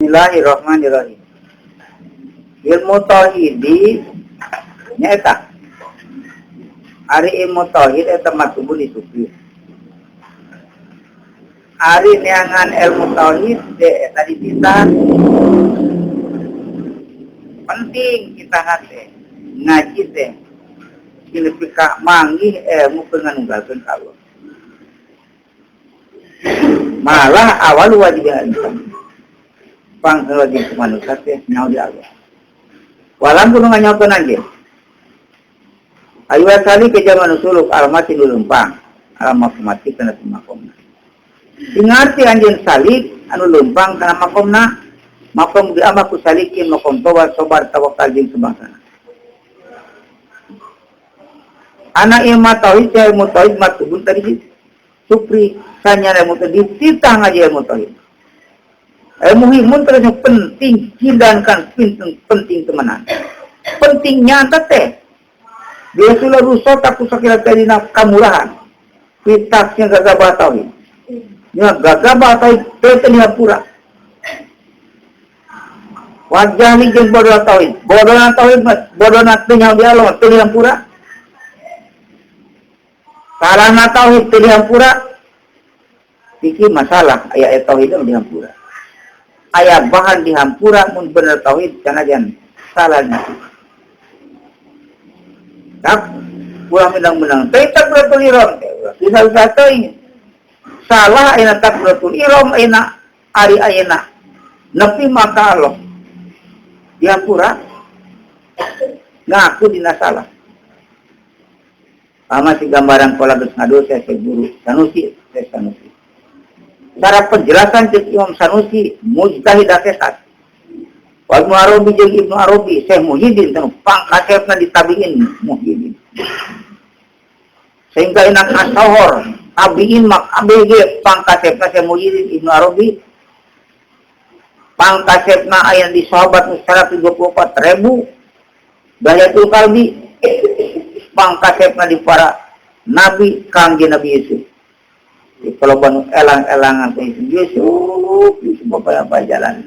Bismillahirrahmanirrahim. Ilmu tauhid nyaeta. Ari ilmu tauhid eta matubul disufi. Ari neangan ilmu tauhid teh tadi kita penting kita hate ngaji teh nepi ka manggih ilmu nganunggalkeun ka Allah. Malah awal wajib insan. Pang wajib manusia teh nyaho di Allah. Walam kudu nganyaokeun anjeun. Ayu asali ke zaman suluk almati nu leumpang, alam mati kana makomna. Ingarti anjeun salik anu leumpang kana makomna, makom di amaku salikin makom tobat sobar tawakal jeung sebangsana. Anak ilmu tauhid ilmu tauhid matubun tadi supri sanyana ilmu tauhid dititah ngaji ilmu tauhid. Ilmu himun terus penting jidankan penting penting temenan. Penting nyata teh. Dia sudah rusak aku sakira tadi nak kamurahan. Pitaknya gagabah tauhid. Ya gagabah tauhid teh teh pura. Wajah ni jeung bodoh tauhid. Bodoh tauhid mah bodoh teh nyaho di Allah teh pura. Sarana tauhid teh dihampura. Iki masalah aya tauhid mah dihampura. Aya bahan dihampura mun bener tauhid sanajan salah nanti. Tak ulah menang-menang teh takbiratul ihram teh bisa-bisa teuing. Salah ayeuna takbiratul ihram ayeuna ari ayeuna nepi maka Allah dihampura ngaku dina salah. Sama si gambaran pola geus ngadosa saya guru Sanusi, saya Sanusi. Cara penjelasan cek Imam Sanusi mujtahid hakikat. Wa Ibnu Arabi jeung Ibnu Arabi Syekh Muhyiddin teh pangkasepna ditabiin Muhyiddin. Sehingga enak asohor tabiin mak ABG pangkasepna Syekh Muhyiddin Ibnu Arabi pangkasepna aya di sahabat 124.000 Bayatul Kalbi pangkasepna di para nabi kangge Nabi Yusuf. Kalau banu elang-elangan teh Yusuf, Yusuf bapak apa jalan.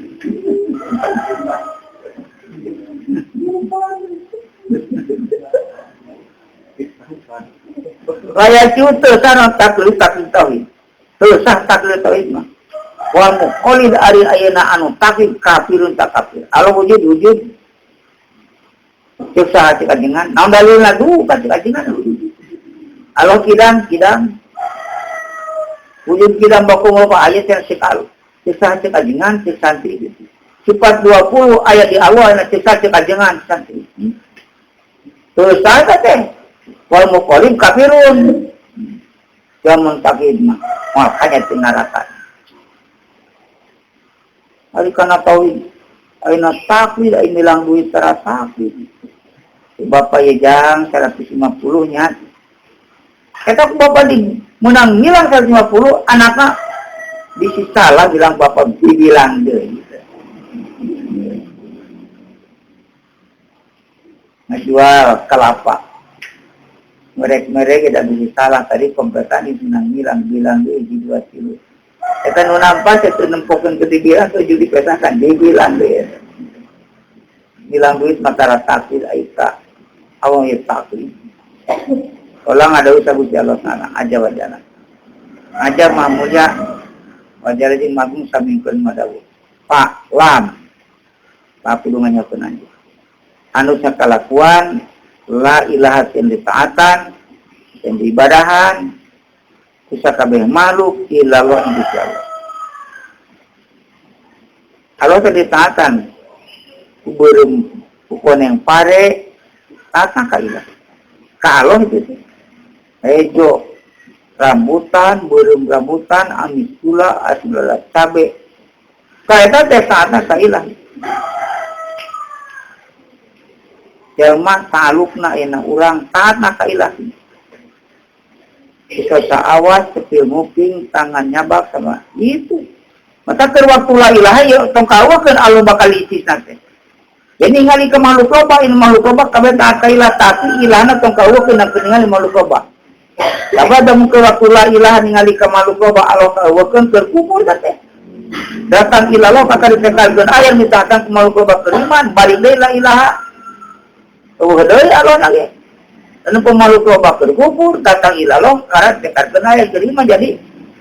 Raya cuta sana taklid taklid tauhid. Teu sah taklid tauhid mah. Wal muqallid ari ayeuna anu taklid kafirun tak kafir. Alo wujud wujud. Cek saha cek ajengan? Naon dalilna duh ka cek ajengan. Alo kidang kidang. Wujud kidang baku ngopo aya teh sekalu. Cek saha cek ajengan cek santri gitu. Sifat 20 ayat di Allah aya cek saha cek ajengan santri. Terus saha teh? Wal muqallid kafirun. Jamun taklid mah makanya teu neraka. Ari kana tauhid ayeuna taklid aya milang duit tara taklid. Bapak ye jang 150 nya. Eta ku bapak di menang milang 150 anakna bisi salah bilang bapak dibilang deui gitu. Ngajual kelapa. Merek-merek tidak bisa salah tadi kompetan di menang milang bilang deui hiji 2 kilo. Eta nu nampa teu nempokeun ke dibilang tujuh dipesakan dibilang deui. Bilang duit maka taklid aika awang ye taklid. Orang ada usah Gusti Allah sana aja wajana. Aja mah mulia wajar jeung magung samingkeun madawu. Pak lam. Pak kudu nganyakeun anjeun. Anu sakalakuan la ilaha illa ditaatan yang diibadahan kusakabeh makhluk illallah Gusti Allah. Kalau teh ditaatan ku beureum ku koneng pare taatan ka ilah. Ka Allah itu sih. Ejo rambutan, beureum rambutan, amis gula, aslala cabe. Ka eta teh taatna ka ilah. Jelma talukna ayeuna urang taatna ka ilah. Bisa saawas, cepil nguping, tangan nyabak sama itu. Maka keur waktu la ilaha ieu tong kawakeun Allah bakal isis teh. Jadi ningali ke makhluk loba, ini makhluk loba kabeh taat ka ilah, tapi ilahna tong kawakeun ningali makhluk loba. Sabada mun keur waktu la ilaha ningali ka makhluk loba Allah kawakeun keur kubur teh. Datang ilallah kakak ditekadkeun aya mitakan ku makhluk loba keur iman balik deui la ilaha. Eueuh deui Allah na ge. Anu pemakhluk loba keur kufur datang ilallah karena ditekadkeun aya keur iman jadi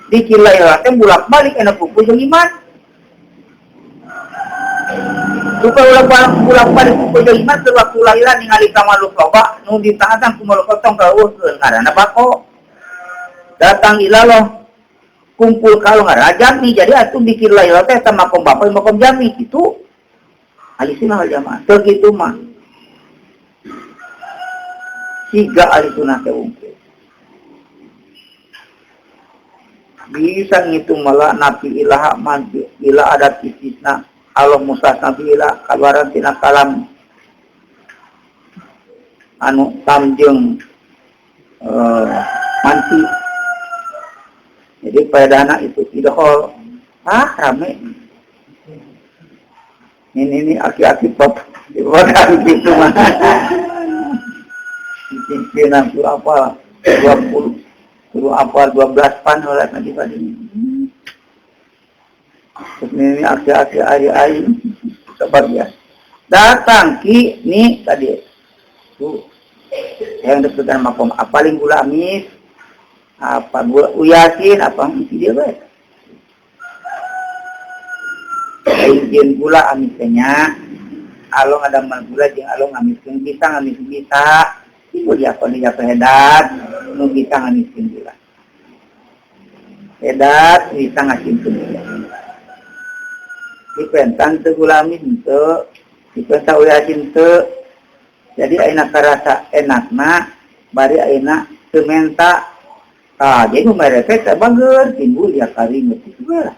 dikir la ilaha teh bolak-balik enak kufur jeung iman. Supaya ulah bolak-balik kufur jeung iman keur waktu la ilaha ningali ka makhluk loba nu ditaatan ku makhluk tong kaeuweuhkeun ngaranna bako. Datang ilallah kumpul kalau nggak jami jadi atuh dikir la ilaha teh sama makom bapak makom jami itu ahli sunnah wal jamaah teu kitu mah siga ahli sunnah teh unggul bisa ngitung malah nabi ilaha manti ila adat istisna Allah musas nabi ila kabaran tina kalam anu tamjeng manti. Jadi pada itu idhol rame ini aki-aki pop dibuat gitu mah pimpinan suruh apa 20 suruh apa 12 pan oleh nanti tadi. Terus ini aki-aki ari-ari sabar ya datang ki nih tadi tuh yang disebutkan makom apa paling gula amis apa gula uyasin apa isi dia baik izin gula amisnya along ada gula jeung along amiskeun bisa ngamiskeun bisa ibu diakoni jatuh hedat nu bisa ngamiskeun gula hedat bisa ngasimkeun gula dipentan teu gula amis teu dipentan uyasin teu jadi ayeuna karasa enakna bari ayeuna teu menta. Ah, jadi mereka tak bagus, timbul ya kari ngerti juga.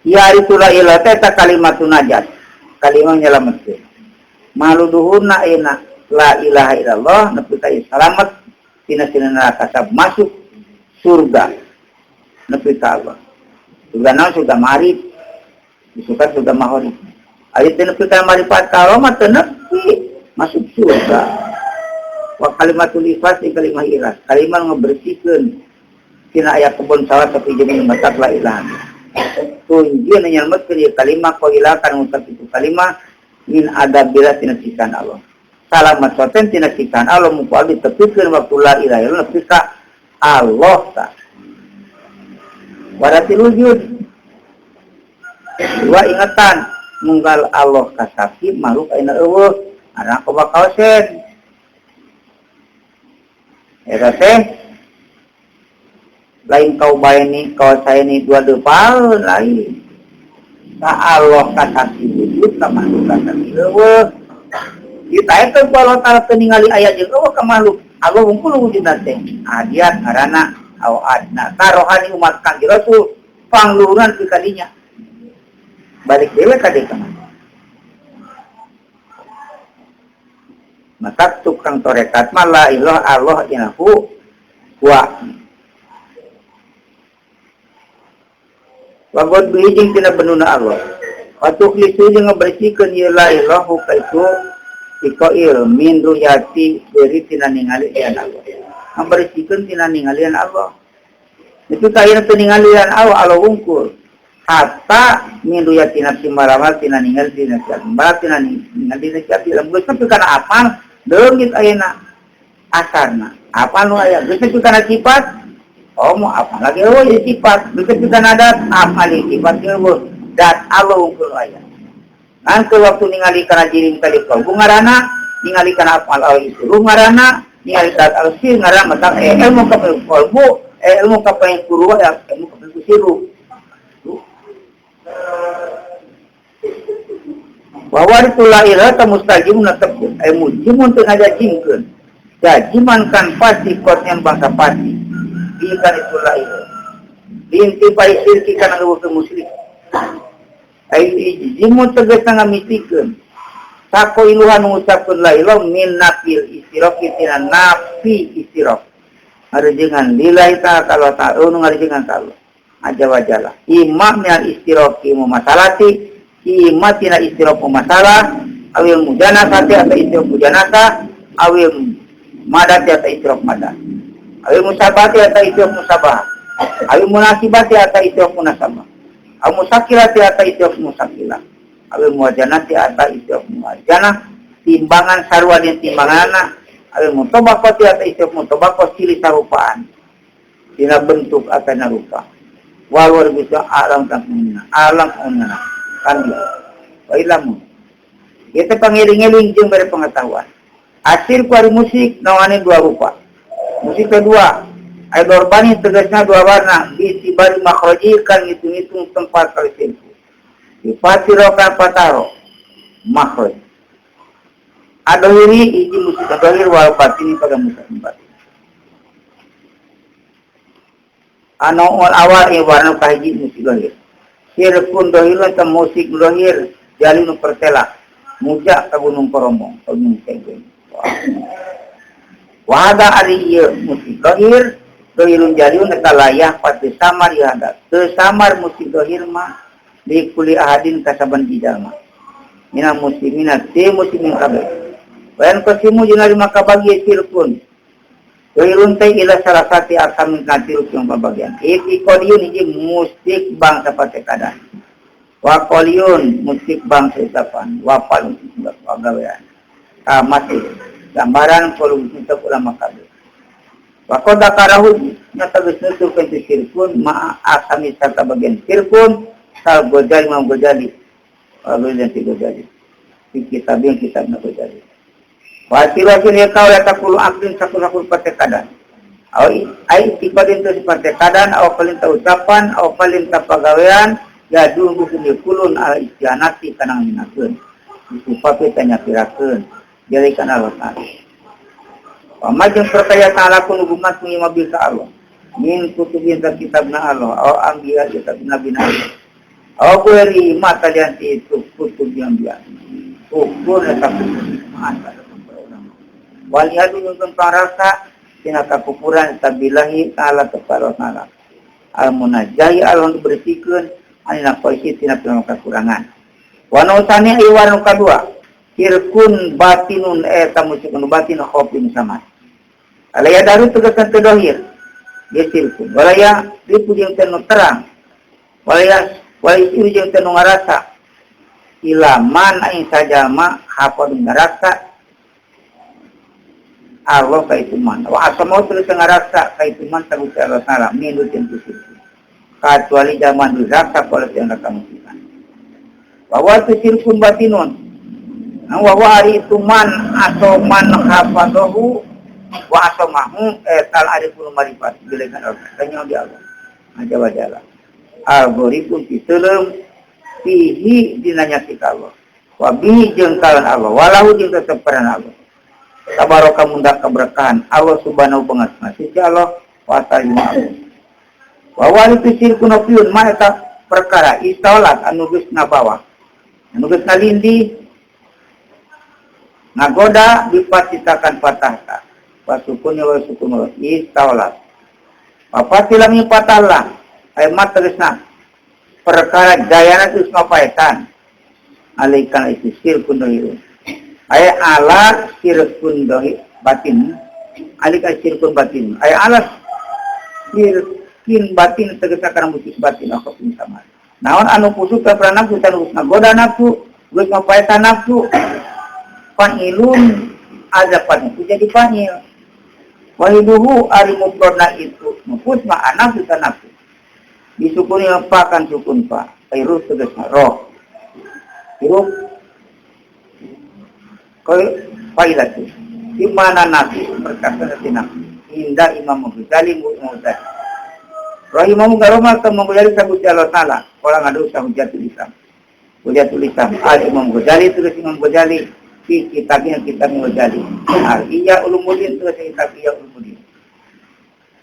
Ya itulah ilah teta kalimatun najat, kalimat nyelametkeun. Maluduhunna enak la ilaha illallah nepi ka salamet tina tina neraka sab masuk surga nepi ka Allah. Surga naon surga marif, disuka surga mahorif. Ari teu nepi ka marifat ka Allah mah teu nepi masuk surga. Wa kalimatul ikhlas di kalimah ikhlas kalimat ngebersihkeun tina aya kebon sawah tapi jeung matak la ilaha tunjieun nyelametkeun ieu kalimah qailah kana ngucap itu kalimah min adabila tina siksaan Allah salamat soten tina siksaan Allah muka ditepikeun waktu la ilaha illallah nepi ka Allah ta waratil wujud dua ingatan munggal Allah kasaki makhluk ayeuna eueuh anak bakal sen eta teh lain kau bayani kau saya ni dua depan lain ta Allah kasaki wujud ka makhluk kasaki eueuh kita eta ku Allah Taala teu ningali aya jeung eueuh ka makhluk Allah hungkul wujudna teh adiat ngaranna au adna tarohani umat Kangjeng Rasul pangluhuran ti kadinya balik dewe ka deui ka maka tukang torekat mah la ilaha Allah inahu wa wagon bihijing tina benuna Allah wa tukhlisu jeung ngabersihkeun ieu la ilaha ka itu ikoil min ruyati beri tina ningali lian Allah ngabersihkeun tina ningalian Allah itu kaina teu ningalian Allah Allah wungkul hatta min ruyati nafsi maramal tina ningali dina siap tina ningali dina siap dalam geus nepi kana apal leungit ayeuna asarna apal nu aya geus nepi kana sifat oh mau apal lagi eueuh ieu sifat geus nepi kana dat apal ieu sifat eueuh dat Allah wungkul aya ngan ke waktu ningali kana jirim kali kalbu ngaranna ningali kana apal al isru ngaranna ningali dat al sir ngaranna mata ilmu ka kalbu ilmu ka guru ya ilmu ka siru bahwa itulah ilaha mustajim netepkeun ai mujimun teu ngajajimkeun jajiman kan pasti kotnya bangsa pasti dikan itulah ilaha diintipai sirki kana ngeuweuhkeun musyrik ai jimun tegas ngamisikeun sako iluhan ngucapkeun la ilaha min nafil istiraq tina nafi istiraq ngarejengan lillahi ta'ala kalau ta'ala ngarejengan ka Allah aja wajalah imma minal istiraqi mumasalati imma tina istiraq mumasalah awil mujanasati atau istiraq mujanasa awil madati atau istiraq madat awil musabati atau istiraq musabah Awi munasibati ata istiroq munasabah. Awi musakilati ata istiroq musakila. Awi muwajanati ata istiroq muwajanah. Timbangan sarua jeung timbanganna. Awi mutobaqati ata istiroq mutobaqah silih sarupaan. Dina bentuk atana rupa. Wal bisa alam takmina. Alam unna. Kan wa ilamu. Ieu teh pangiling-iling jeung bere pengetahuan. Asir ku ari musik nawane dua rupa. Musik kedua, ay dorbani tegasna dua warna, bitibari makhraji kan ngitung-ngitung tempat kalisimpu. Dipatirokan pataro, makhraj. Adohiri hiji musik adohir wal batini pada musik batin. Ano ol awal ieu warna kahiji musik dohir. Sirkun dohir eta musik dohir jalinu pertela. Muja ka Gunung Koromong, ka Gunung Tenggeng. Wahada ari ieu musik dohir, dohirun jaliun eta layah pati samar ieu hada. Teu samar musik dohir mah di kuli ahadin kasaban jalma. Mina muslimina ti muslimin kabeh. Bayan qasimu jeung ari maka bagi sirkun. Dohirun teh ila salasati arsamin kana tilu yang babagian. Itiqadiyun hiji musik bangsa patekadan. Wa qoliyun musik bangsa ucapan, wa fal musik pagawean. Masih gambaran kolum kitab ulama kabeh. Wa qad dzakarahu nyata geus nuturkeun tu sirkun ma asami sarta bagian sirkun sal Ghazali Imam Ghazali. Wa Ghazali Ghazali. Di kitab yang kitab Ghazali. Wa silakin ya kaula taqulu aqlin sakur-sakur patekadan. Au ai tipadin tu patekadan au palinta ucapan au palinta pagawean ya dulu kulun al istianati kana nginakeun. Disupakeun tanya pirakeun. Jadikan Allah Ta'ala. Wa jeung perkaya ta'ala kun gumat mobil ka Allah. Min kutubin kitabna Allah au anbiya kitab nabi na Allah. Au kueri mata lian itu kutub yang biasa. Ukur eta mata ulama. Wal yadu jeung parasa tina kakufuran tabillahi ta'ala kepada Allah. Al munajjahi Allah dibersihkeun anina qaisi tina kakurangan. Wa nausani ai warna kadua. Sirkun batinun eta musik nu batin khofin sama. Alaya daru tegasan teu dohir. Dia sirkun. Walaya ripu jeung teu nu terang. Walaya walaya jeung teu nu ngarasa. Ilaman aing sajama hafal ngarasa Allah ka itu man. Wa asmau terus ngarasa ka itu man ta Gusti Allah Taala minut jeung sirkun. Kecuali zaman dirasa oleh yang kamusikan. Bahwa itu sirkun batinun. Wa ari itu man atau man hafadahu wa asamahu tal ariful marifat bilegan Allah tanya di Allah aja wajala algoritma diteleum fihi dinanya si Allah wa bihi jeung kalan Allah walahu jeung teteparan Allah tabaraka mundak keberkahan Allah subhanahu pengasna sisi Allah wa ta'ala Allah wa wali itu sirkun nafiyun ma eta perkara istolat anu geus ngabawa anu geus ngalindih ngagoda dipatitakan patah pasukun wa sukun istaulat apa tilami patahlah ay materisna perkara jayana geus ngapaetan alaikan itu sirkun dohirun ay ala sirkun dohi batin alika sirkun batin ay ala sirkin batin tegas kana musik batin aku sama naon anu pusuk ka nafsu tanu ngagoda nafsu geus ngapaetan nafsu fa'ilun azapan itu jadi fa'il wahiduhu ari mufradna itu nufus ma'ana nafsu nafsu disukuni apa kan sukun fa airuh tegasna roh hirup kau fa'ilatu di mana nafsu perkasa nafsu indah Imam Ghazali Mu'tazili rahimahu garoma ka Ghazali sagusti Allah Taala orang ngadu hujatul Islam hujatul Islam al Imam Ghazali terus Imam Ghazali di kitabnya kitab Ghazali Al-Ihya Ulumuddin terus kitab Ihya Ulumuddin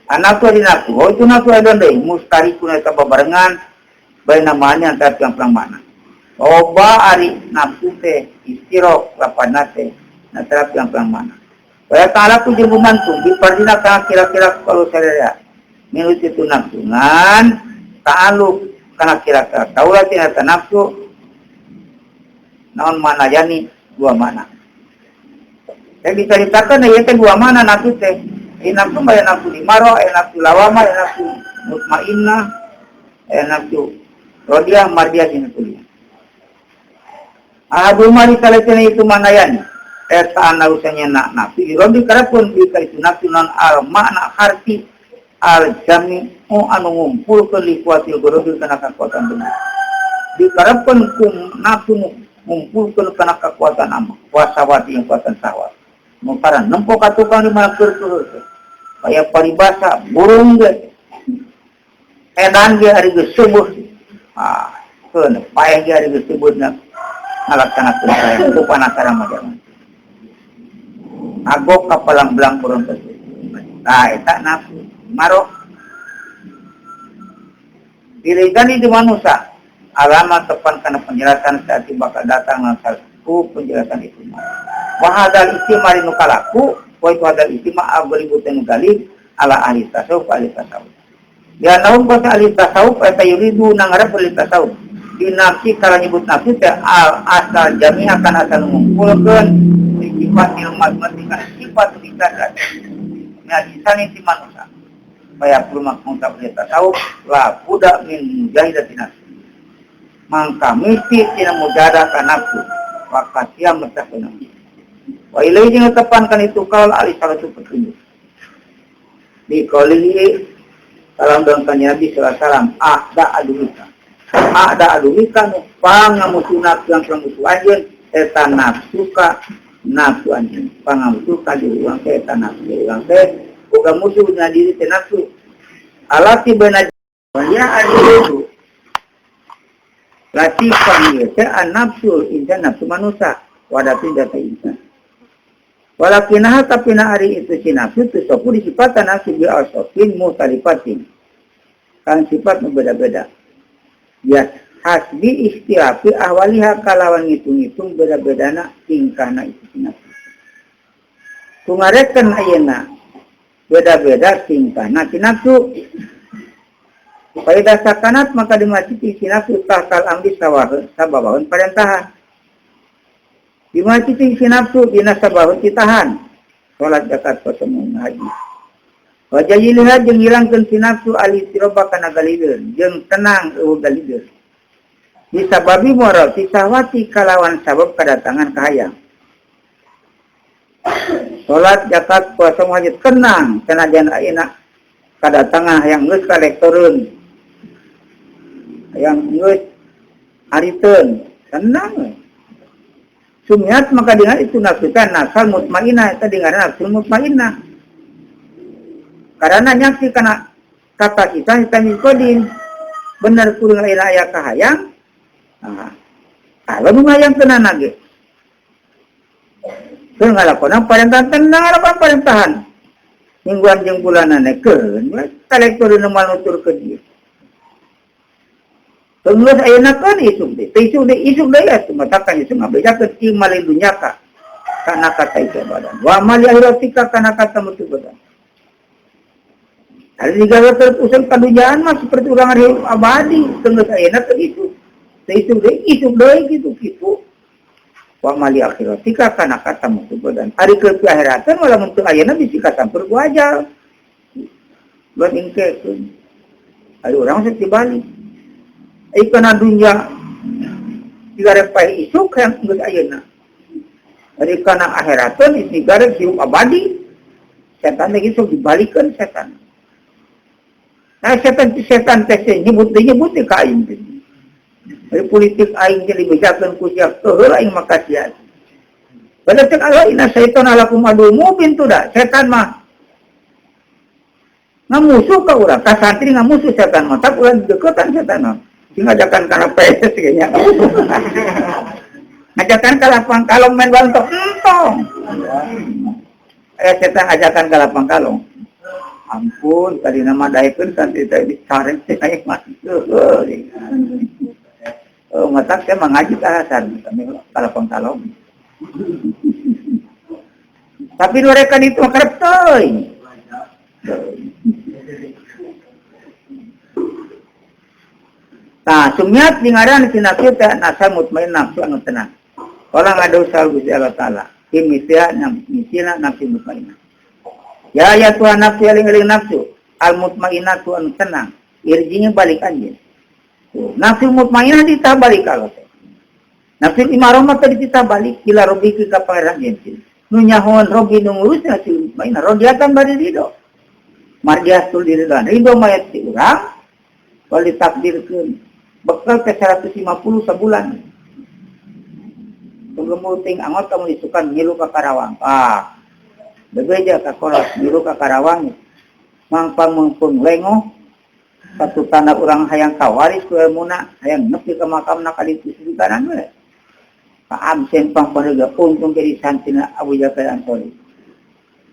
anak tu ada nafsu oh itu nafsu ada deui mustarikun eta babarengan baina mana antara tiang mana oba ari nafsu teh istirok lapanna teh antara tiang mana wa ta'ala tu jeung gumantung dipardina kana kira-kira kalau sararea minut itu nafsu ngan ta'aluk kana kira-kira kaulah tina nafsu naon mana yani dua mana. Yang diceritakan ya teh dua mana nafsu teh. Ini nafsu mah ya nafsu imaro, ya nafsu lawamah, ya nafsu mutmainnah, ya nafsu rodiah, mardiah jeung kuliah. Ahadu mari salecena itu manayan eta anarusanya nak nafsu irodi karepun bika itu nafsu non al makna harti al jami anu ngumpulkeun li kuatil gorobil kana kekuatan benar. Dikarepkeun ku nafsu ngumpulkeun kana kekuatan amak wasawati yang kekuatan sahwat. Mungkaran nempo ka tukang di mana keur kaya paribasa burung ge edan ge ari geus subuh. Ah, keun paeh ge ari geus subuhna ngalaksanakeun saya ku panasaran mah jangan. Agok ka palang-belang burung teh. Nah, eta nafsu marok. Dirikan itu manusia alamat tepan karena penjelasan saat bakal datang satu penjelasan itu. Wahadal istimari nukalaku, wa itu hadal istima agolibu tenugalib ala ahli tasawuf ahli tasawuf. Ya naum kota ahli tasawuf eta yuridu nangarep ahli tasawuf. Di nafsi kala nyebut nafsi teh al asal jami akan asal ngumpulkeun sifat ilmu kana sifat bisa ngajisan si manusia. Kaya perlu mengungkap ahli tasawuf la buddha min mujahidatin nafsi. Mangka mesti tina mujahadah ka nafsu wa kasia mustaqim. Wa ilaihi jeung tepan kan itu kaul ahli salatu petunjuk. Di qaulihi salam dong kan Nabi sallallahu alaihi wasallam ahda aduika. Ahda aduika nu pangamusuna yang musuh anjeun eta nafsu ka nafsu anjeun. Pangamusuh ka diri urang teh eta nafsu urang teh boga musuh dina diri teh nafsu. Alati bena ya adilu latifan ieu teh an-nafsu insan nafsu manusia wadatin data insan. Walakinaha tapi na ari itu si nafsu tu sopu disifatan nafsu bi asofin mutalifatin. Kan sifat nu beda-beda. Ya hasbi istiafi ahwaliha kalawan ngitung-ngitung beda-bedana tingkahna itu si nafsu. Tungarekeun ayeuna beda-beda tingkahna si nafsu. Faida sakanat maka dimaciti si nafsu tahtal amri sababaun parentahan. Dimaciti si nafsu dina sabahun citahan. Salat zakat puasa haji. Wajah jeung ngilangkeun si nafsu ali tiroba kana galideun jeung tenang eueuh galideun. Disababi muarati sahwati kalawan sabab kedatangan kahayang. Salat zakat puasa haji tenang sanajan ayeuna kedatangan hayang geus kalektoreun. Hayang geus hariteun tenang we. Sumiat maka dengan itu nafsu kan nasal mutmainah eta dengan nafsu mutmainah. Karena nyaksi kana kata kita kita mikodin bener kuring lain aya kahayang. Nah, kalau nu hayang tenan ge. Teu ngalakonan parentahan tenang ngalakonan parentahan. Mingguan jeung bulanan keun we kalektor nu manuturkeun ieu. Terus ayeuna kan isuk deui, teu isuk deui, isuk deui atuh matakan isuk ngabejakeun ti mali dunyaka kana kata itu badan. Wa mali akhiratika kana kata mutu badan. Ari digawe terusan kadunyaan mah seperti urang ari abadi, teu ayeuna teu isuk. Teu isuk deui, isuk deui kitu kitu. Wa mali akhiratika kana kata mutu badan. Ari ke akhiratan wala mun teu ayeuna bisi kasampur ku ajal. Buat ingkekeun. Ari urang sok dibalik. Ikana dunya digarep paeh isuk yang geus ayeuna. Ari kana akhiratun digarep hirup abadi. Setan lagi sok dibalikeun setan. Nah setan teh nyebut deui nyebut teh ka aing teh. Ari politik aing teh dibejakeun ku sia heula aing mah kasihan. Padahal cek Allah inna syaitana lakum adu mubin tu dah. Setan mah ngamusuh ka urang, ka santri ngamusuh setan mah, tak urang deketan setan mah. Sing ngajakan kana PS kayaknya. Ngajakan ke lapang kalong main balontok, entong. Setan ajakan ke lapang kalong. Ampun, tadi nama daekeun santri teh dicarek teh aya masuk. Oh, matak saya mengaji alasan kami ke lapang kalong. Tapi mereka itu kerep teuing. Nah, sumiat dingaran si nafsu teh nasa mutmain nafsu anu tenang. Orang ada usaha Gusti Allah Ta'ala. Imisia misina nafsu mutmainah. Ya ya Tuhan nafsu eling-eling nafsu al mutmainnatu anu tenang irjinya balik anjeun. Nafsu mutmainnah ditah balik ka Allah. Nafsu imarah mah tadi ditah balik ila rabbika ka pangeran anjeun. Nu nyahoan robbi nu ngurus nafsu mutmainnah rodiatan bari ridho. Mardiatul diridhoan ridho mayat si urang kalau ditakdirkeun bekal ke 150 sabulan. Tunggu ting angot kamu isukan ngilu ka Karawang. Ah. Bebeja ka kolot ngilu ka Karawang. Mangpang mengpung lengoh satu tanda urang hayang kawaris ku ilmuna hayang nepi ka makamna ka ditu kanan we. Ka absen pang panega untung jadi santina Abu Ja'far Ansori.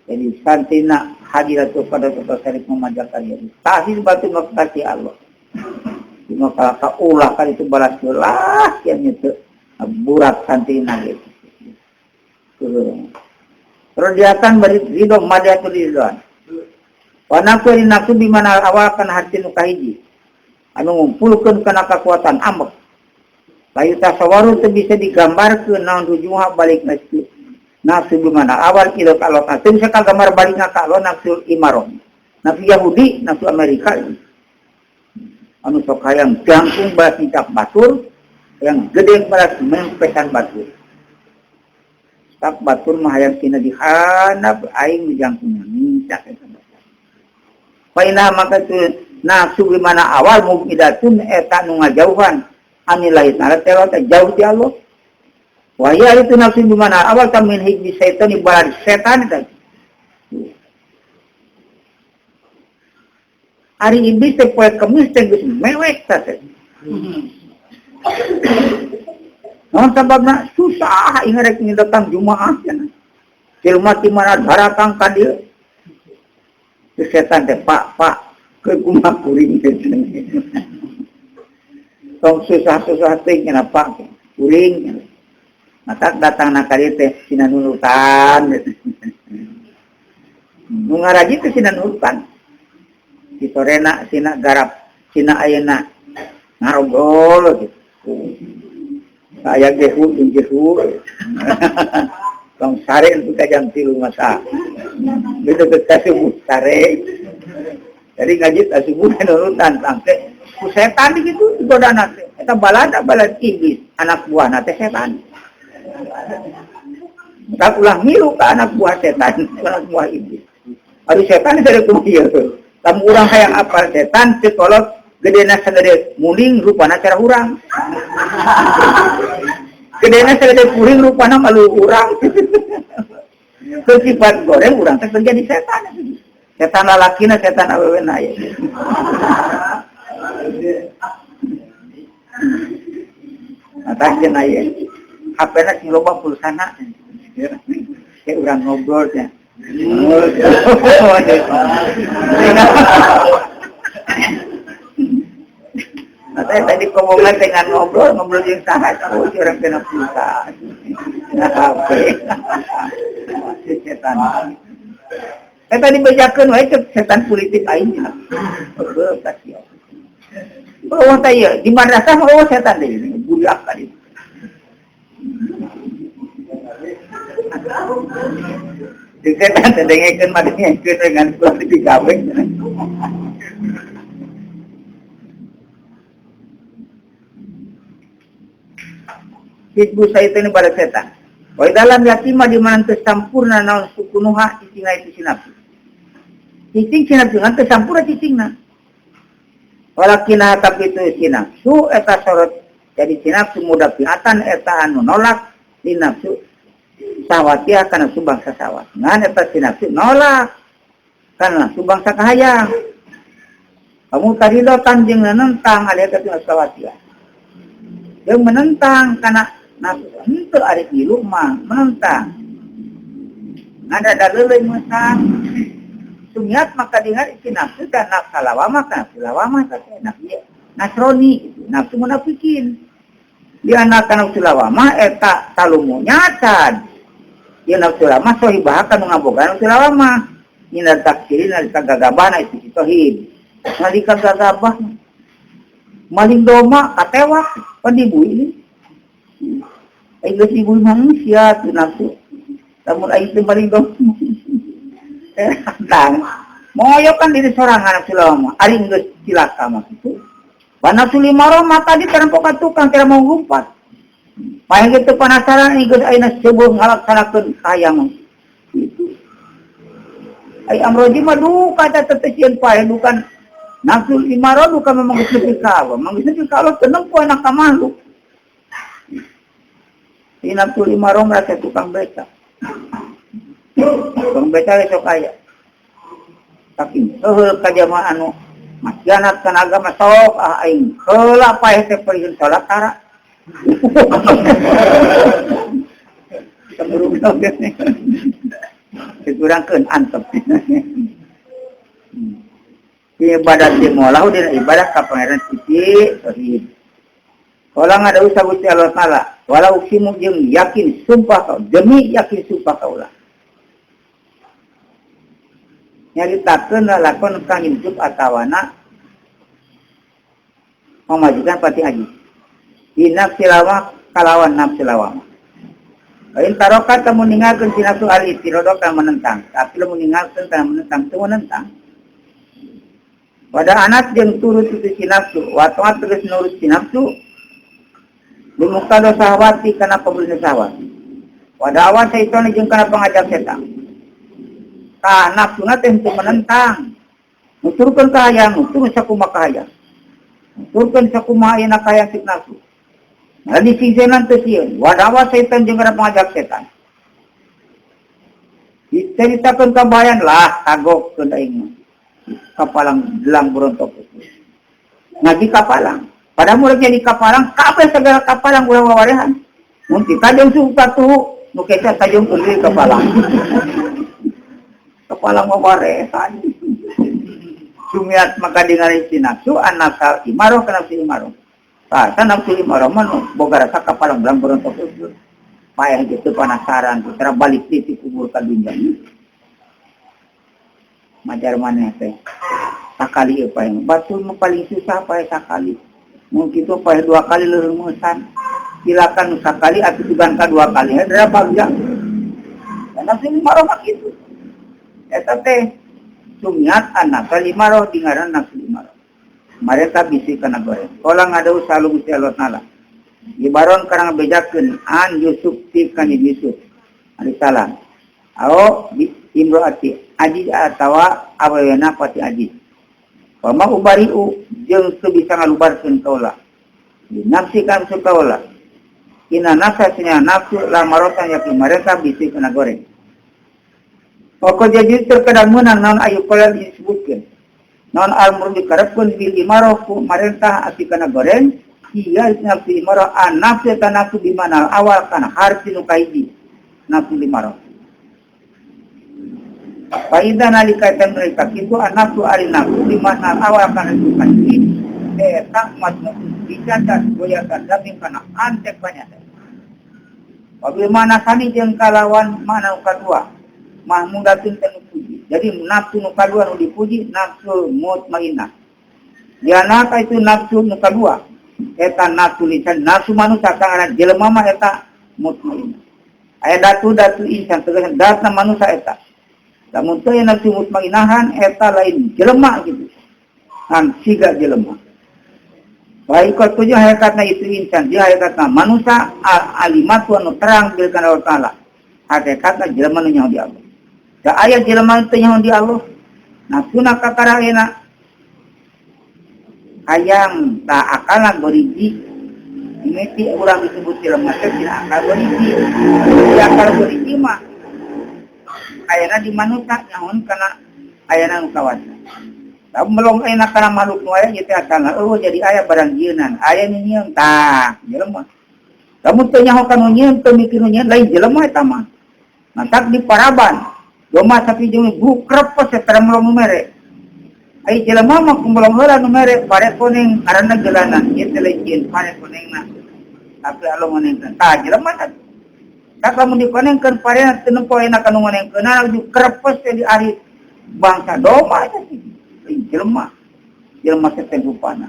Jadi santina hadiratul pada kota Sarif memajakan diri. Tahir batu makasih Allah. Cuma kalau kau ulah kali itu balas ulah yang itu burak santina gitu. Rodiatan beri ridho madiatul ridho. Wa nafsu nafsu bimana awal kana hati nu kahiji. Anu ngumpulkeun kana kekuatan ambek. Layu tasawaru teu bisa digambarkeun naon rujuha balik nafsu. Nafsu bimana awal ila ka Allah. Teu bisa kagambar balikna ka Allah nafsu imaroh. Nafsu Yahudi, nafsu Amerika. Anu sok hayang jangkung balas nincak batur, yang gede balas mempesan batur. Tak batur mah hayang tina dihandap aing jangkungna nincak eta. Faina maka itu nafsu gimana awal mubidatun eta nu ngajauhan anillahi ta'ala teh jauh ti Allah. Wa ya itu nafsu gimana awal tamin hijbi setan ibarat setan eta. Ari iblis teh poe Kemis teh geus mewek tah teh. Naon sababna susah ingat rek datang Jumaah cenah. Jelema ti mana daratang ka dieu. Setan teh pak pak ke kumaha kuring teh. Tong susah-susah teh cenah pak kuring. Mata datang na ka dieu teh sina nunutan. Nu ngaraji teh sina nunutan. Di sorena sina garap sina ayeuna ngarobrol gitu. Saya gehu jeung gehu. Tong sare untuk ka jam 3 masa. Gitu ke subuh sare. Jadi ngaji ta subuh nurutan sampai ku setan gitu digodana teh. Eta balada balad iblis, anak buahna teh setan. Tak ulah milu ka anak buah setan, anak buah iblis. Aduh setan dari kumaha ieu. Lamun urang hayang apal setan teu kolot gedena sagede muling rupana cara urang. Gedena sagede kuring rupana malu urang. Sifat goreng urang teh terjadi setan. Setan lalakina setan awewena aya. Atah cenah ieu. HP-na sing loba pulsana. Kayak urang ngobrol nya. Nah, saya tadi komongan dengan ngobrol jeung saha oh orang kena pulsa. Nah, HP. Setan. Saya tadi bejakeun wae cek setan politik aing. Heuh kasihan. Oh teh ieu di madrasah oh setan deui budak tadi. Di setan teh dengekeun mah dengekeun dengan politik gawe. Hizbu syaitan pada setan. Wa dalam yatima di mana teu sampurna naon sukunuha cicingna itu sinapsu. Cicing sinapsu ngan teu sampurna cicingna. Walakina tapi itu sinapsu eta sorot jadi sinapsu mudafiatan eta anu nolak di nafsu sawatia kana nafsu bangsa sawat. Ngan eta sinapsu nolak kana nafsu bangsa kahayang. Kamu tadi dotan jeung menentang alih ka sawatia. Jeung menentang kana nafsu henteu ari milu mah menentang. Ada daleuleung menentang. Sumiat maka dengar isi nafsu dan nafsu lawamah kan nafsu lawamah kata nafsu Nasrani gitu. Nafsu munafikin. Di anak nafsu lawamah eta talumu nyatan. Dia nafsu lawamah sohibah kan ngaboga nafsu lawamah. Nina takfirin nalika gagabahna itu si sohib. Nalika gagabah maling doma katewak pan dibui ini. Aing geus dibui manusia tu nafsu. Lamun aing teh maling doma. Tentang moyokan diri sorangan nafsu lawamah ari geus cilaka mah kitu. Wa nafsu limaroh mah tadi tarempokan tukang teu mau ngumpat. Paling gitu penasaran geus ayeuna seubeung ngalaksanakeun hayang itu. Ai amroji mah duka teh teu sieun paeh dukan nafsu imaroh duka memang geus nepi ka Allah, memang geus nepi ka Allah teu nempo anak ka makhluk. Di nafsu imaroh merasa tukang beca. Tukang beca sok aya. Tapi heuheul ka jamaah anu maksiat kana agama sok ah aing heula paeh teh perieun salat tara. Temurung oge dikurangkeun antep. Ibadah di molahu dina ibadah ka Pangeran Siti tauhid. Kala ngada usah Gusti Allah Taala, walau uksimu jeung yakin sumpah kau, demi yakin sumpah kaulah. Nyaritakeun lalakon Kang Yusuf atawana pamajikan Pati Aji. Dina silawah kalawan nafsu lawamah. Lain tarokat kamu ninggalkeun si nafsu al istirodo kana menentang, tapi lamun ninggalkeun kana menentang teu menentang. Pada anak jeung turut itu si nafsu, wa taat tegas nurut si nafsu, bimuqtada sahwati kana pabulina sahwat. Pada awan syaitan jeung kana pangajak setan. Tah nafsuna teh teu menentang. Nuturkeun ka hayang, nuturkeun sakumaha ka hayang. Nuturkeun sakumaha ayeuna ka hayang si nafsu. Nah disingsenan teu sieun. Wadawa setan jeung kana pangajak setan. Diceritakeun ka bayan lah kagok keun aing mah. Kapalang gelang berontok. Ngaji kapalang. Pada mulai jadi kapalang, kabeh segala kapalang ulah wawarehan. Mun kita jeung suka tuh, nu keca tajung deui kapalang. Kapalang wawarehan. Sumiat maka dingarai si nafsu an-nafsal imaroh kana nafsu imaroh. Tah, nafsu imaroh mah nu boga rasa kapalang belang berontok itu. Payah gitu penasaran, cara balik di kubur ka dunya. Majar maneh teh. Sakali ieu paeh. Batur mah paling susah paeh sakali. Mun kitu paeh dua kali leureung meusan. Silakan sakali atuh sugan ka dua kali. Heuh bagja. Nafsu imaroh mah kitu. Eta teh sumiat an-nafsal imaroh dingaran nafsu imaroh. Mareta bisi kana goreng. Kala ngadau salu Gusti Allah Taala. Ibaron kana ngabejakeun an Yusuf ti kan Yusuf alaihi salam. Ao bi imroati ajiz atawa awewena pati ajiz. Wa ma ubariu jeung teu bisa ngalubarkeun kaula. Di nafsi kan su kaula. Ina nafsa nya nafsu lamarotan yakin mareta bisi kana goreng. Pokok jadi terkadang menang non ayu kala disebutkan. Non al-mur dikarepkeun bil imaroh ku marentah ati kana goreng, iya nafsu imaroh an nafsu ta nafsu di mana awal kana harfi nu kahiji nafsu imaroh. Faida nalika eta mereka kitu an nafsu ari nafsu di mana awal kana nu kahiji eta majmu dicatat goyakan dami kana antek banyak. Wabil mana sani jeung kalawan mana nu kadua mahmudatun teh nu puji. Jadi nafsu nu kadua nu dipuji nafsu mutmainah. Dianaka itu nafsu nu kadua eta nafsu lisan nafsu manusia kana jelema mah eta mutmainah. Aya datu-datu insan tegas datna manusia eta. Lamun teu nafsu mutmainahan eta lain jelema gitu. Ngan siga jelema. Baik tujuh hakikatna itu insan, dia hakikatna manusia alimatu anu terang bil kana Allah Taala. Hakikatna jelema nu nyaho di Allah. Da aya jelema teu nyaho di Allah. Nafsuna kakara enak. Hayang ta akalna goriji. Ini ti urang disebut jelema teh dina akal goriji. Di akal goriji mah ayana di manusia nyahoan kana ayana nu kawasa. Lamun melong ayana kana makhluk nu aya ieu teh asalna eueuh jadi aya barang jieunan, aya nu nyieun tah jelema. Lamun teu nyaho kana nyieun teu mikir nu nyieun lain jelema eta mah. Matak di paraban domba sapi jeung bukrepes eta melong nu mere. Ai jelema mah kumelong heula nu mere pare koneng ngaranna jalanan ieu teh lain jieun pare konengna. Tapi Allah ngonengkeun tah jelema teh. Tak lamun dikonengkeun pare teu nempo enak anu ngonengkeun laju krepes teh di ari bangsa domba eta sih. Lain jelema. Jelema teh rupana.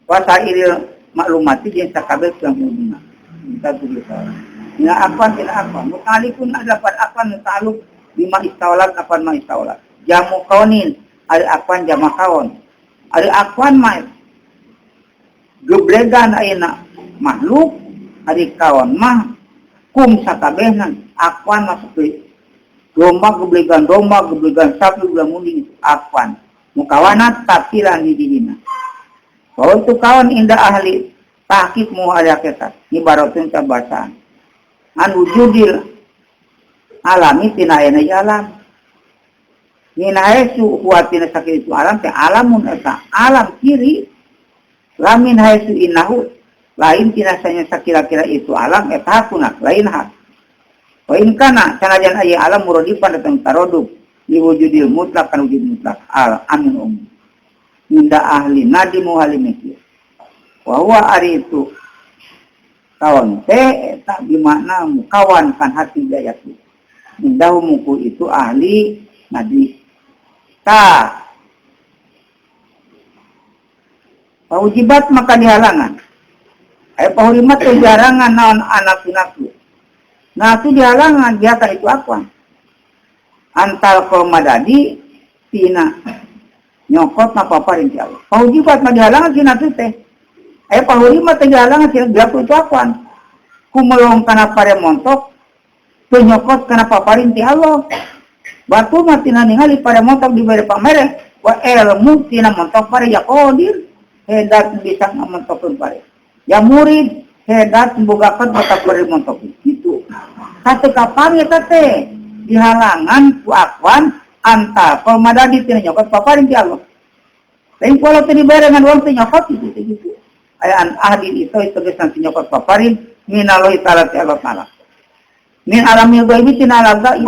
Wa sa'iril maklumati jeung sakabeh yang mudina. Kita tulis. Ina akwan tina akwan mutalikun adapat akwan muta'alluq bima istaulat apan ma istaulat jamu kaunin ari akwan jama kaon ari akwan mah geblegan ayeuna makhluk ari kaon mah kum sakabehna akwan mah saperti domba geblegan domba geblegan sapi geblegan munding akwan mukawana tafsiran hiji-hijina wa untuk kaon inda ahli tahqiq mu ahli hakikat ibaratun kabasaan an wujudil alami tina ayana alam min haitsu huwa tina sakitu itu alam teh alamun eta alam kiri lamin haitsu innahu lain tina sanya sakira-kira itu alam eta hakuna lain hak wa in kana sanajan aya alam muradifan datang tarodub liwujudil mutlak kan wujud mutlak al amin um inda ahli nadi muhalimikir wa huwa ari itu kawan teh tak bermakna mukawan kan hati dayatu indahu muku itu ahli nadi ta paujibat maka dihalangan ayo pahurimat teh jarangan naon anak nafsu nah itu dihalangan biasa itu akuan antal komadadi tina nyokot na paparin ti Allah paujibat mah dihalangan si nafsu teh ayo pahurimat teh dihalangan si nafsu itu akuan kumelong kana pare montok teu nyokot kana paparin ti Allah batu mah tina ningali pare montok dibere pamere wa ilmu tina montok pare ya qadir hedat bisa ngamontokeun pare ya murid hedat bogakeun batak pare montok kitu satu kapan eta teh dihalangan ku akwan antar komadadi tina nyokot paparin ti Allah lain kalau teu dibere ngan wong teu nyokot kitu teh kitu aya an ahli itu tegesan teu nyokot paparin minallahi ta'ala ti Allah ta'ala min alamil ghaibi tina alam gaib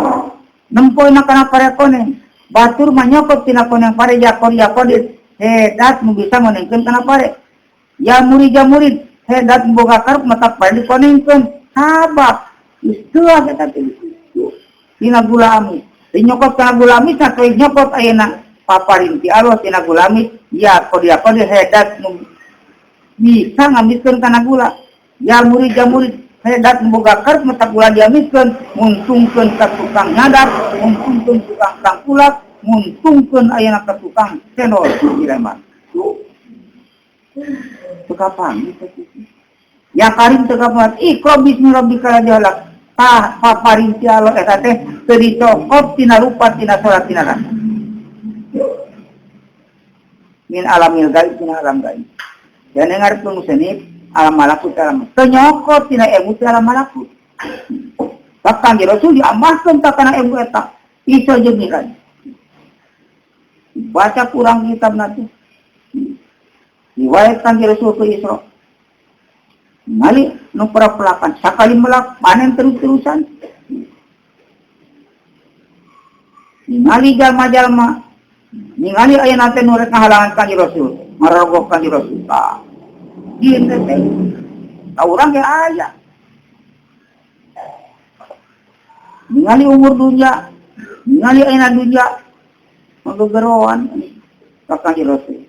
nempoyna kana pare koneng batur mah nyokot tina koneng pare jakor jakodir hedat nu bisa ngonengkeun kana pare ya murid ya murid hedat boga karep mata pare dikonengkeun sabab geus teuas eta teh tina gula amis teu nyokot kana gula amis teh nyokot ayeuna paparin ti Allah tina gula amis ya kodir kodir hedat nu bisa ngamiskeun kana gula ya murid ya murid hedat boga karep mata gula diamiskeun nguntungkeun ka tukang nyadap nguntungkeun tukang tangkulak nguntungkeun ayeuna ka tukang cendol di Lembang tuh teu kapan ya karim teu kapan iqra bismi rabbikal ladzi khalaq tah paparin ti Allah eta teh teu dicokot tina rupa tina salat tina rasa min alamil gaib tina alam gaib dan ngarepkeun musanif alam malakut alam teu nyokot tina ilmu ti alam malakut bahkan di Rasul diamahkeun ka kana ilmu eta iso jeung mi'raj baca kurang kitab nanti riwayat kanjeng Rasul ke Isra ngali nu pelakan sakali melak panen terus-terusan ningali jalma-jalma ningali ayeuna teh nu rek ngahalangan kanjeng Rasul ngarogoh kanjeng Rasul tah dieun teh ka urang ge aya ningali umur dunya ningali ayeuna dunya magegeroan ka kanjeng Rasul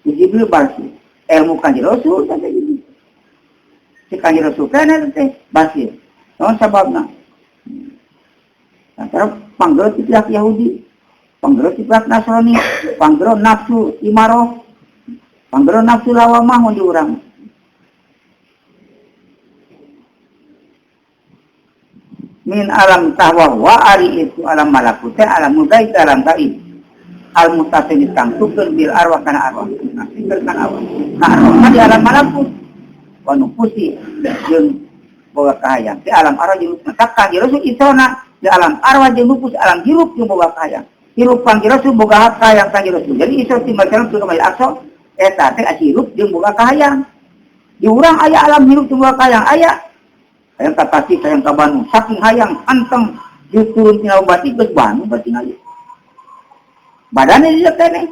Jibril basir ilmu kanjeng Rasul teh Jibril si kanjeng Rasul kana teh basir naon sababna antara panggero ti pihak Yahudi panggero ti pihak Nasrani panggero nafsu imaroh panggero nafsu lawamah mun di urang min alam tahwa wa ari itu alam malakut alam gaib alam gaib al mutasil ditangtukeun bil arwah kana arwah nasikeun kana arwah ka arwah di alam malakut wa nufusi jeung boga kahayang di alam arwah jeung maka Rasul isona di alam arwah jeung nufus alam hirup jeung boga kahayang hirup kanjeng Rasul boga hak kahayang kanjeng Rasul jadi iso ti masalah tu kamari aqsa eta teh hirup jeung boga kahayang di urang aya alam hirup jeung boga kahayang aya hayang ka Tasik hayang ka Bandung saking hayang anteng turun tina batik geus Bandung berarti ngaji badannya dia kene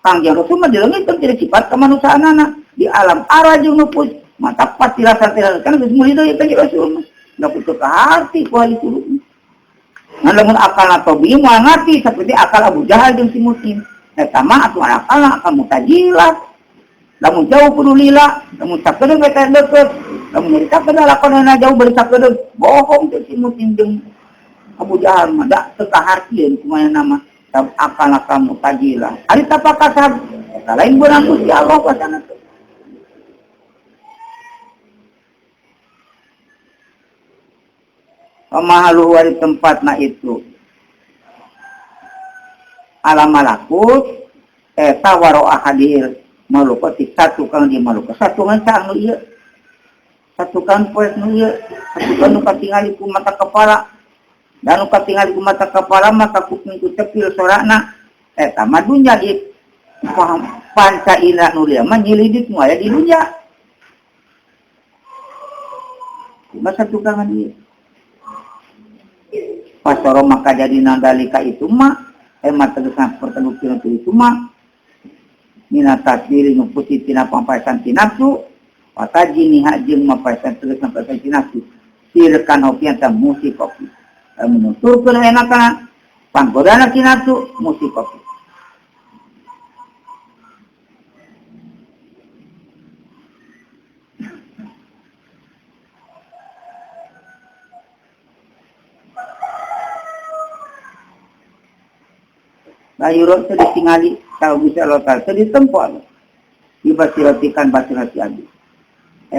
kanjeng Rasul mah dileungiteun tina sifat kemanusiaanana di alam arwah jeung nufus mata pasti rasa tidak kan geus meuli deui kanjeng Rasul mah da kutu ka hati ku ahli suluk ngan lamun akal atau bi moal ngarti seperti akal Abu Jahal jeung si Muslim eta mah atuh akalna akal mutajilah Lamun jauh kudu lila, lamun sakedeung eta deukeut, lamun nyaritakeun lakonana jauh bari sakedeung, bohong teh si Mutim jeung Abu Jahal mah da teu kahartieun kumaha nama akal kamu tajilah. Ari tapakasab eta lain beunang Gusti Allah pasana teh. Pamahalu wari tempatna itu alam malakut eta waro'a hadir malukot satu kang di malukot satu kan anu ieu satu kan poe nu ieu satu kan nu katingali ku mata kepala dan nu katingali ku mata kepala maka kuping ku cepil sorana eta mah dunya di panca indra nu lieu mah nyilidik nu aya di dunya kumaha satu kang ieu pasoro maka jadi nandalika itu mah emat tegesan pertemuan itu mah minata diri nuputi tina pampaesan ti nafsu wataji niha jeung mapaesan tegesan pampaesan ti nafsu sirkan hopian ta musik kopi menuturkeun enakna panggodana ti nafsu musik kopi Layurot teh ditingali tahu bisa lokal teh ditempo dibasiratikan basirati abdi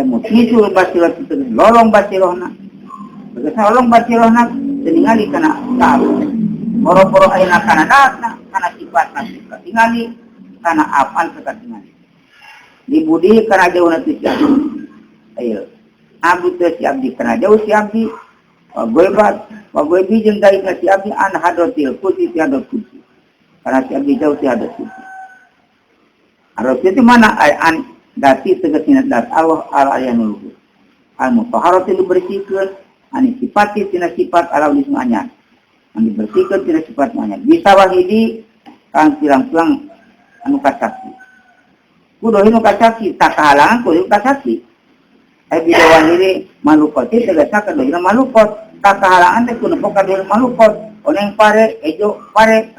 mutisul basirati teh lolong basirohna tegasna lolong basirohna teu ningali kana tahu boro-boro ayeuna kana datna kana sifatna teu tingali kana apal teu tingali dibudi kana jauhna teh si abdi ayo abdi teh si abdi kana jauh si abdi wagoibat wagoibi jeung gaibna si abdi an hadratil kursi ti hadrat kursi karena si abdi jauh si hadrat kursi hadrat itu mana an dati tegasna dat Allah al ayanul al mutahharati dibersihkeun ani sifati tina sifat ala wisnu anyar anu dibersihkeun tina sifat anyar bisa wahidi kang pirang-pirang anu kasaksi kudu nu kasaksi tak kahalangan kudu kasaksi bidawan diri malukot itu tegasna kadohina malukot tak kahalangan teh kudu nempo kadohina malukot oneng pare ejo pare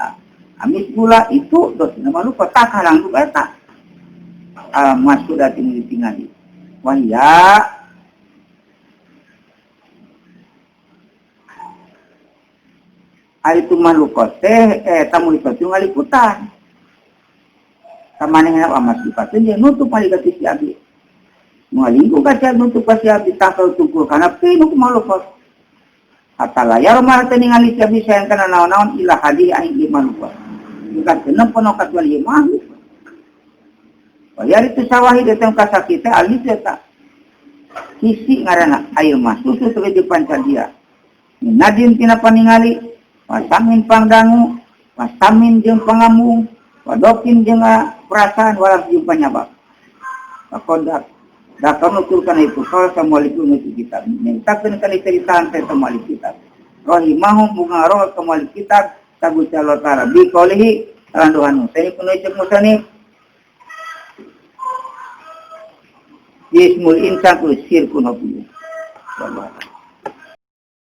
amis gula itu dosina malukot tak kahalangan ku eta masudah tinggi ditingali wahya ari tu malukot teh tamu itu ngaliputan kamanehna amas dipatun jeung nutup malaikat si abdi ngalingkung ka si abdi nutup ka si abdi takal tukur kana pinu ku malukot hatta layar mah teh ningali si abdi sayang kana naon-naon ila hadi aing ieu malukot bukan tenep penuh katuan ieu makhluk bayar itu sawahi datang ka sakit teh alis eta kisi ngaranna air mah susu teh di panca dia nadin tina paningali pasamin pangdangu pasamin jeung pangamung wadokin jeung perasaan walas jeung panyabab pakodak dakon nuturkan itu kalau samualikum itu kitab mintakeun kana ceritaan teh samualik kitab rahimahum bunga roh samualik kitab tagu Allah taala bi qaulihi randuhanu teh kuno cek musani Ismul insan ku sirkun hobi. Wallah.